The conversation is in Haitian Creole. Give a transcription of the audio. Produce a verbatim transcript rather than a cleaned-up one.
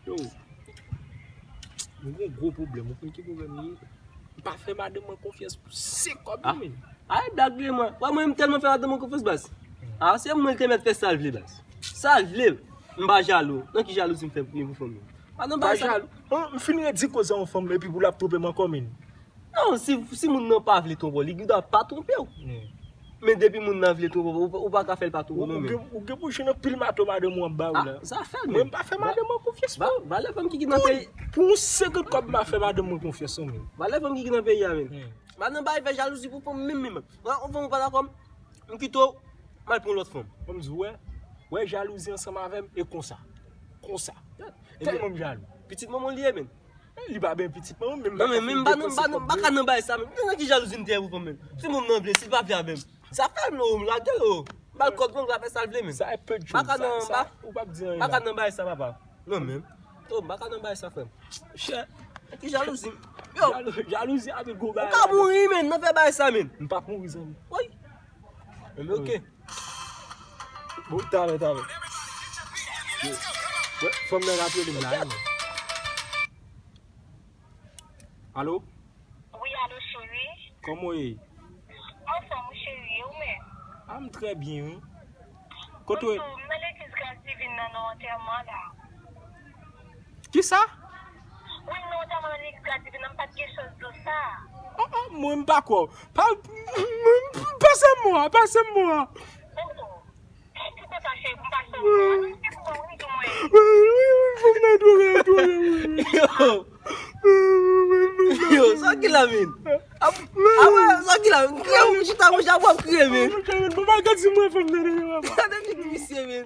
Yo, nou gen gwo pwoblèm. Ou konn ki pwoblèm li ye? M pa fè madanm mwen konfyans pou se kòb yo, men. Ay, blag li ye, mwen. Wè, mwen, m tèlman fè madanm mwen konfyans, baz. A, se mwen ki te mèt fè sa l vle, baz. Sa l vle. M pa jalou. Nan ki jalouzi m fè pou, pou fanm nan? Pa nan bagay sa. Jalou. An, m fin redi koze a yon fanm, epi pou l ap twonpe m ankò, men. Non, si, si moun nan pa vle twonpe w, li gendwa pa twonpe w. Men depi moun nan vle twonpe w, ou, ou pa ka fè l pa twonpe w, non, men. Ou gen, ou gen pou jwenn anpil mato madanm ou ap ba ou la. Sa fè l, men. Mwen, m pa fè madanm mwen konfyans, non. Valè fanm ki gen nan peyi. Pou yon senkant kòb, m pa fè madanm mwen konfyans, non, men. Valè fanm ki gen nan peyi a, men. M pa nan bay fè jalouzi pou fanm menm, menm. Mwen, yon fanm ou pa dakò, m kite w, m al pran lòt fanm. Bon, m di, wè, wè jalouzi ansanm avè m, e konsa. Konsa. Tèlman m jalou. Pitit manman w li ye, men. Li pa byen pitit manman m, men m pa ka fin depanse kòb mwen. Non, men m pa nan, m pa nan, m pa ka nan bay sa, men. Nan ki jalouzi m te ye pou fanm, men? Si moun nan vle, si l pa vle avè m. Sa fè l, non, m lage l, oh. M ba l kòb mwen, l ka fè sa l vle, men. Sa e pè de chòz. M pa ka nan, sa, m pa, ou p ap di anyen la. M pa ka nan bay sa, papa. Non, men. Oh, m pa ka nan bay sa, frè m. Chè. Ki jalouzi. Yo. Jalou-, jalouzi a pi gwo bagay. Ou ka mouri, men, nan fè bagay sa, men. M p ap mouri, zanmi. Woy. Enben, oke. Bon, talè, talè. Yo. Wè, fanm nan rele m la, wi, men. Alo? Wi, alo, cheri. Kòman w ye? Anfòm, wi, cheri, e ou menm? A, m trè byen, wi. Kote w ye? Bonjou, m nan legliz Gras Divin nan, nan antèman la. Kisa? Wi, m nan antèman nan legliz Gras Divin nan, m pa t gen chans di w sa. Oh, oh, mwen, m pa kwè w. Pa, pase m mo a, pase m mo a. Oh, oh. Wi, wi, wi, fanm nan twonpe, twonpe, wi. Yo. Yo, sa ki la, men? A, a, wè, sa ki la, men? Kriye, ou chita, mwen, jan w ap kriye, men. Mwen, mwen, mwen, mwen, gade si mwen fanm nan, papa. Gade misye, men.